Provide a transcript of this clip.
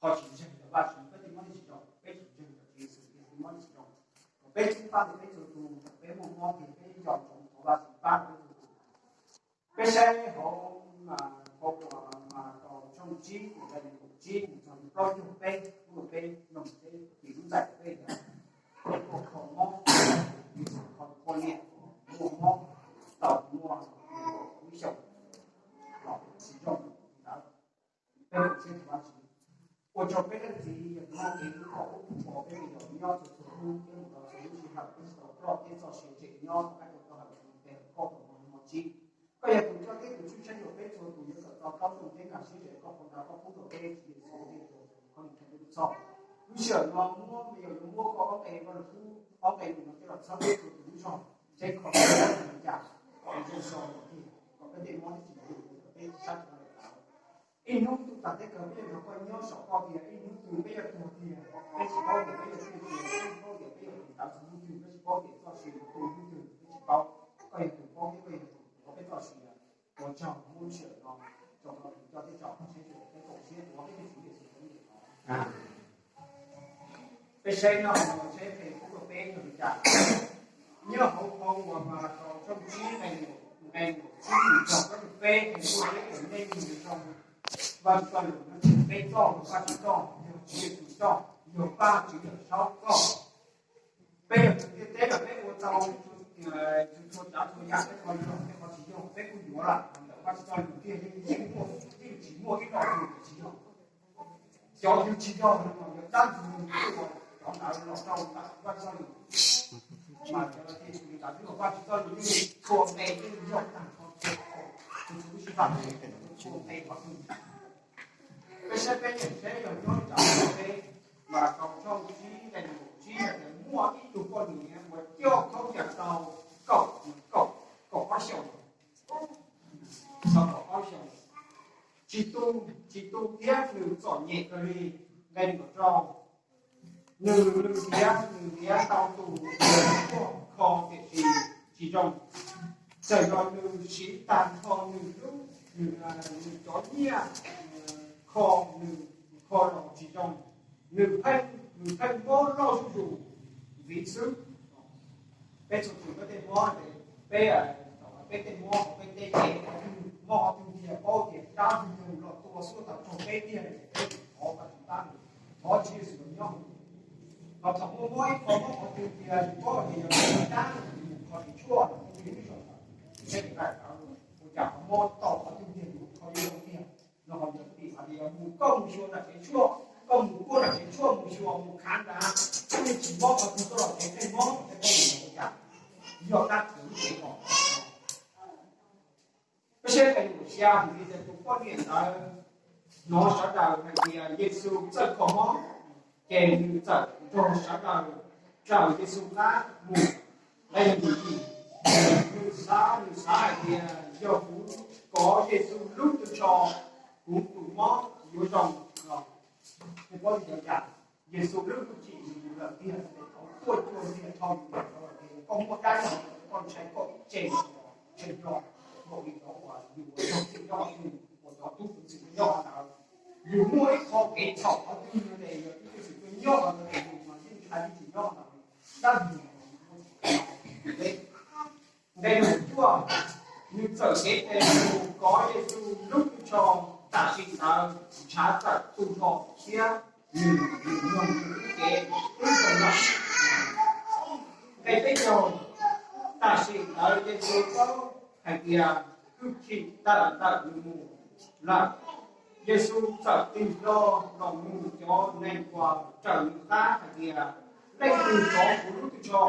Koj tsis ntseeg rau Vajtswv, peb tej mob thiaj tsis zoo, peb tsis ntseeg rau Tswv Yexus, peb tej mob thiaj tsis zoo. Thaum peb sib pab, peb txhua tus, thaum peb muaj mob ces peb nco ntsoov thov Vajtswv pab rau peb txhua tus. Peb saib hauv, hauv uas Markos tshooj tsib, nqe nees nkaum tsib mus txog plaub caug peb, lub peb no, peb tis lub ntxhais peb tias, peb tuaj kho mob, kho poj niam muaj mob tau muaj ib xyoos los tsis zoo li ntawd. Peb ua siab thov Vajtswv, ua tsaug peb leej txiv yog tus muaj kev hlub kom pub pov peb me nyuam nyob txhua txhua hnub thiab mus rau txhua lub sij hawm, peb tsis tau ploj thiab txoj sia tseem nyob tom qab kev koj hawm, peb tau hawm tus tes koj kom mus mus tsib. Koj yog tus coj teb tus tswj sab yuam peb txhua tus yuav kom tau taub zoo thiab nkag siab rau koj, qhov ntawd koj pub rau peb Tswv Yexus, koj li koj pub txog. Lub sij hawm no muab me nyuam yuav muab koj ob qe Vaj Lug Kub, ob qe mus no coj los txhawb peb txhua tus lub zog, seb kho tau li cas, kom zoo so tiag, kom peb tej mob thiaj tsis tu, kom peb sab tsis tau lawm. Ib hnub tuaj tas teb chaws peb yuav nrog koj nyob saum koj tiag, ib hnub twg peb yuav tuag tiag, peb tsis paub tias peb yuav tuag tiag, peb tsis paub tias peb yuav mus txog hnub twg, peb tsis paub tias txoj sia yuav tu hnub twg, peb tsis paub. Koj yog tus paub thiab koj yog tus tuav peb txoj sia. Ua tsaug muab lub sij hawm no rau koj tus coj teb tso, peb koom siab tuav peb tus Tswv Yexus lub npe thov. Peb saib no seb peb pub rau peb yog li cas. Nyob hauv phau uas Markos tshooj tsib nqe, nqe nees nkaum tsib mus txog plaub caug peb, nqe tuaj peb uas nej mus zoo Vajtswv txoj lus no, peb txoj lus Vajtswv txoj, yog Tswv Yexus txoj, yog Vajtswv Yawmsaub txoj. Peb yog tus ntiaj teb los peb ua tau txhua tsav txhua yam, peb qhov yog peb qhov tsis yog peb kuj yuav lawm. Ntawm Vajtswv txoj lus tiag yeej muaj, yeej tsis muaj ib lo twg tsis yog. Cov twg tsis yog no mas yog dab ntxwg nyoog, cov ntawd los rau ntawm Vajtswv txoj lus. Mas cov no ces tus nws ntawd twb los Vajtswv txoj lus yeej txhua nqe yeej yog tag nrho, txhua txhua lub sij hawm, txhua nqe qhov twg. Peb saib peb nyeem seb yog nyob li cas. Peb Markos tshooj tsib nqe nees nkaum tsib hais tias muaj ib tug poj niam uas coj khaub ncaws tau kaum, kaum, kaum ob xyoos, tau kaum ob xyoos, tsis tu, tsis tu thiab nws txom nyem kawg li. Nqe nees nkaum rau, nws, nws ntiav, nws ntiav tau tus uas kho tiam sis tsis zoo, txawm yog nws siv tag nrho nws lub, nws, nws cov nyiaj kho, nws kho los tsis zoo, nws pheej, nws pheej mob loj zuj zus ntxiv xwb. Peb txhua tus peb tej mob, peb, peb tej mob, peb tej mob qhov twg tiag, paub tias dab ntxwg nyoog los tua xwb tau raug peb tiag, peb thov Vajtswv pab, thov Tswv Yexus los nyob. Los thaum muaj mob ib qho mob qhov twg tiag yus paub tias yog dab mus kho tsev tshuaj los mus ib zaug, peb ua cas ho mob tau qhov twg tiag yus kho ib zaug tiag. No ho yog tim hais tias yog mus koj mus xyuas nram tsev tshuaj, koj mus kuaj nram tsev tshuaj mus xyuas mus khav nrad, koj yeej tsis mob qhov twg, koj los tsev pheej mob, ces koj mus ua cas? Yog dab txwv lub cev os. Peb saib nqe nees nkaum xya, nws hais tias tus poj niam ntawd hnov sawv daws hais tias Yexus txawj kho mob, ces nws txawm nrog sawv daws raws Yexus qab mus. Nqe nees nkaum yim, nws xav, nws xav hais tias yog kuv kov Yexus lub tw tsho, kuv tus mob yuav zoo los. Peb paub tias Yexus lub hwj chim yus lawm tiag, thaum tuaj cuag tiag dhau yus lawm, koj muaj dab tsi koj ntshai koj ib tse, tshee hlo npaum li cov uas yus ua txog txim nyob qhov twg, uas cov tub ceev xwm nyob qhov ntawd. Yus muaj ib qho kev txhaum qhov twg no ces yog tub ceev xwm tuaj nyob qhov ntawd ces yus mas yeej ntshai yeej tsis nyob qhov ntawd li. Dab Ntxwg Nyoog, nqe nees nkaum cuaj, nws txawm cev tes mus kov Yexus lub tw tsho, tam sim ntawd ntshav txawm tu nrho thiab nws, nws nyoog nws lub cev twb zoo lawm. Nqe peb caug, tam sim ntawd Yexus paub hais tias hwj chim tawm ntawm nws mus lawm. Yexus txawm tig hlo los nug cov neeg uas raws nws qab hais tias, leej twg kov kuv lub tw tsho?